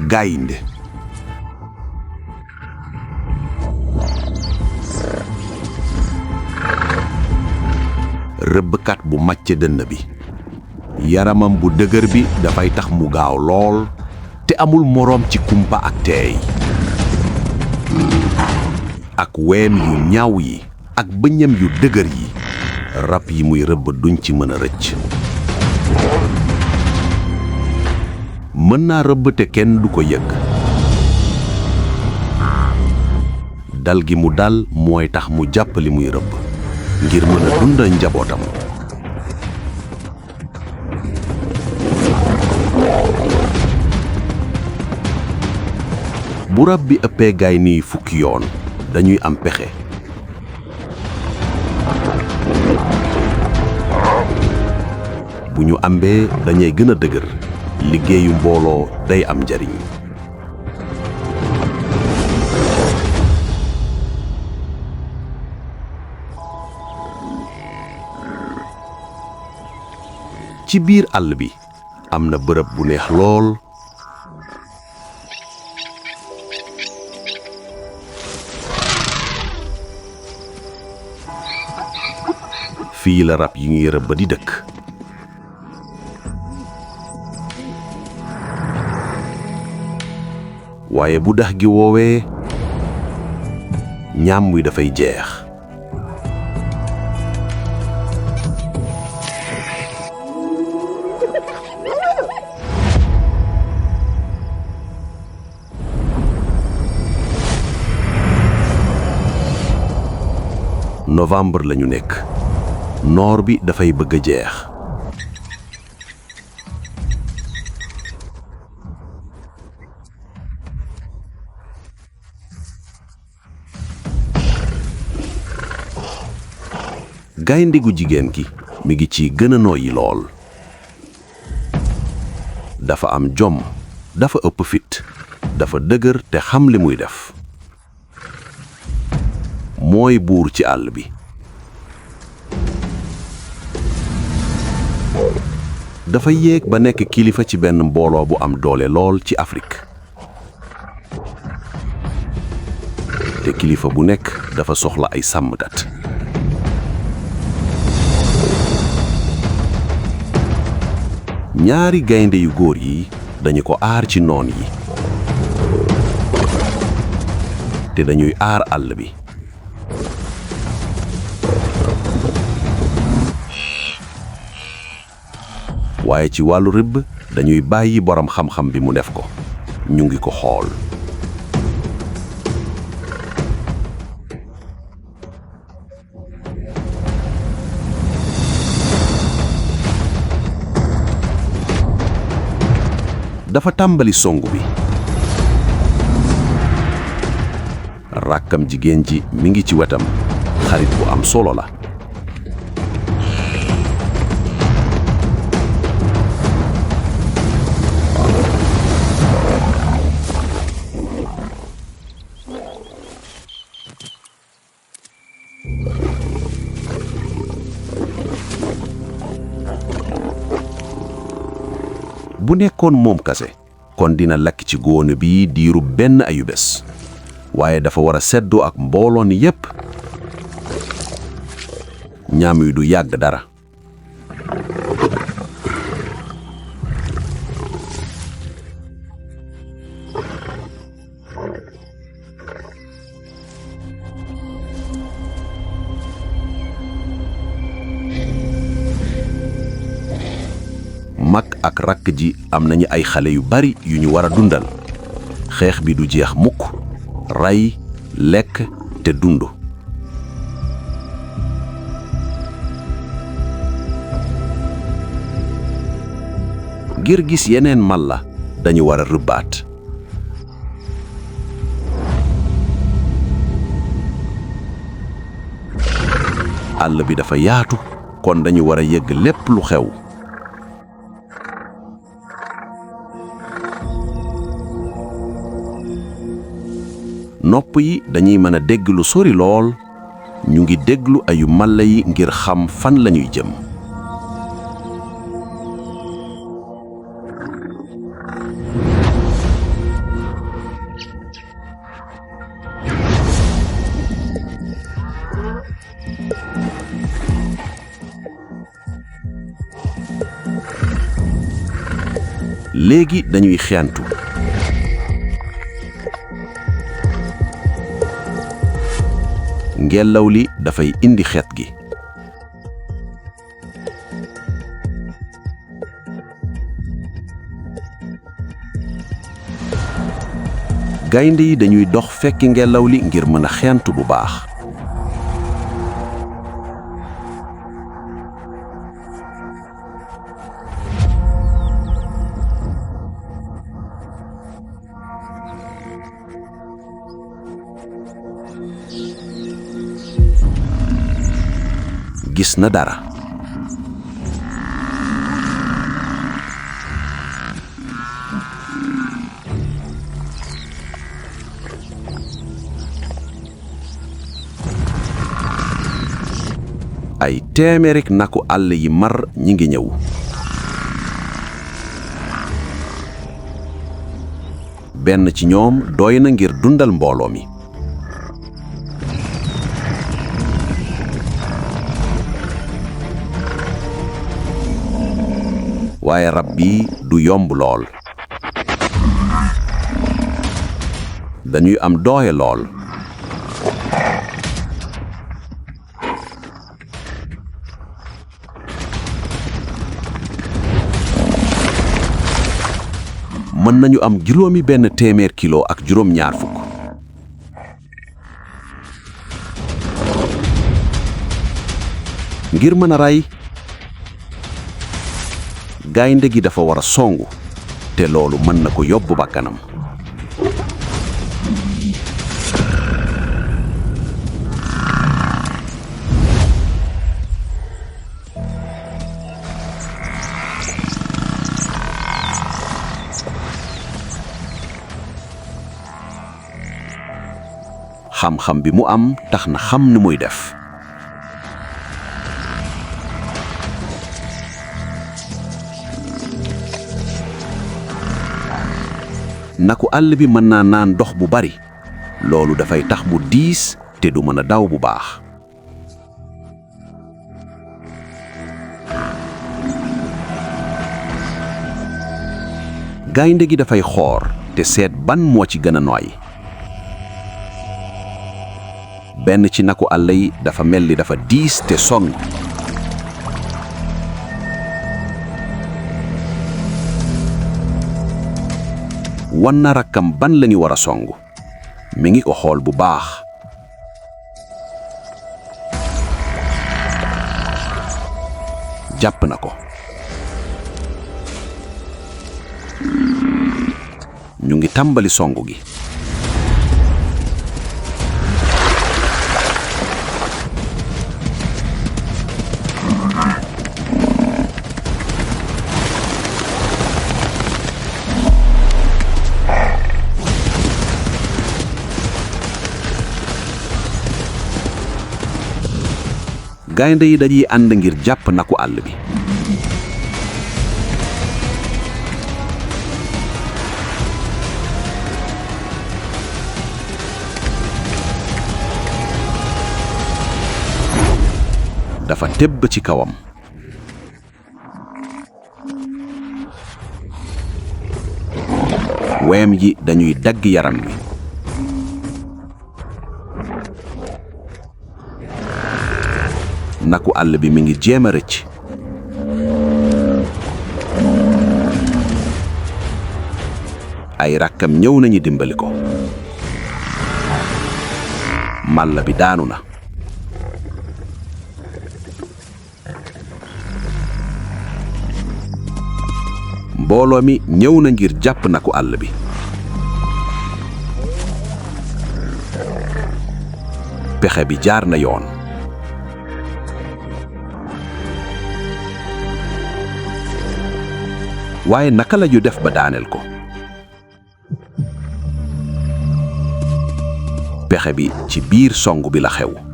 gaynde. rëbbkat bu màcc dënn bi. yaramam bu dëgër bi dafay tax mu gaaw lool te amul moroom ci kumpa ak teey. ak weem yu ñaaw yi ak bëñam yu dëgër yi rab yi muy rëbb duñ ci mën a rëcc. mën naa rëbb te kenn du ko yëg. dal gi mu dal mooy tax mu jàpp li muy rëbb ngir mën a dundal njabootam. bu rab bi ëppee gaay nii fukki yoon dañuy am pexe. bu ñu ambee dañuy gën a dëgër. liggéeyu mbooloo day am njariñ. ci biir àll bi am na bërëb bu neex lool. fii la rab yi ñuy rëbb di dëkk. waaye bu dex gi woowee ñam wi dafay jeex. novembre lañu nekk. noor bi dafay bëgg a jeex. gaynde gu jigéen gi mi ngi ci gën a nooyi lool. dafa am jom, dafa ëpp fit, dafa dëgër te xam li muy def. mooy buur ci àll bi. dafa yéeg ba nekk kilifa ci benn mbooloo bu am doole lool ci Afrique. te kilifa bu nekk dafa soxla ay sàmmkat. ñaari gaynde yu góor yi dañu ko aar ci noon yi. te dañuy aar àll bi. waaye ci wàllu rëbb dañuy bàyyi borom xam-xam bi mu def ko. ñu ngi ko xool. dafa tàmbali songu bi. rakkam jigéen ji mi ngi ci wetam. xarit bu am solo la. bu nekkoon moom kase kon dina lakk ci góone bi diiru benn ayubés. waaye dafa war a seddoo ak mbooloo ni yépp. ñaam yi du yàgg dara. mag ak rakk ji am nañu ay xale yu bari yu ñu war a dundal. xeex bi du jeex mukk. ray, lekk te dund. ngir gis yeneen mala dañu war a rëbbaat. àll bi dafa yaatu kon dañu war a yëgg lépp lu xew. nopp yi dañuy mën a dégg lu sori lool. ñu ngi déglu ayu mala yi ngir xam fan lañuy jëm. léegi dañuy xeyantu. ngelaw li dafay indi xet gi. gaynde yi dañuy dox fekki ngelaw li ngir mën a xeyantu bu baax. gis na dara. ay téeméeri naku àll yi mar ñi ngi ñëw. benn ci ñoom doy na ngir dundal mbooloo mi. waaye rab bi du yomb lool. dañuy am doole lool. mën nañu am juróomi benn téeméer kilo ak juróom ñaar fukk. ngir mën a rey gaynde gi dafa war a songu te loolu mën na ko yóbbu bakkanam. xam-xam bi mu am tax na xam ni muy def. naku àll bi mën naa naan ndox bu bari loolu dafay tax mu diis te du mën a daw bu baax. gaynde gi dafay xoor te seet ban moo ci gën a nooy. benn ci naku àll yi dafa mel ni dafa diis te song. wan na rakkam ban lañu war a songu. mi ngi ko xool bu baax. jàpp na ko. ñu ngi tàmbali songu gi. gaynde yi dañuy ànd ngir jàpp naku àll bi. dafa tëbb ci kawam. weyam yi dañuy dagg yaram wi. naku àll bi mi ngi jéem a rëcc. ay rakkam ñëw nañu dimbali ko. màlla bi daanu na. mbooloo mi ñëw na ngir jàpp naku àll bi. pexe bi jaar na yoon. waaye naka la ñu def ba daaneel ko. pexe bi ci biir song bi la xew.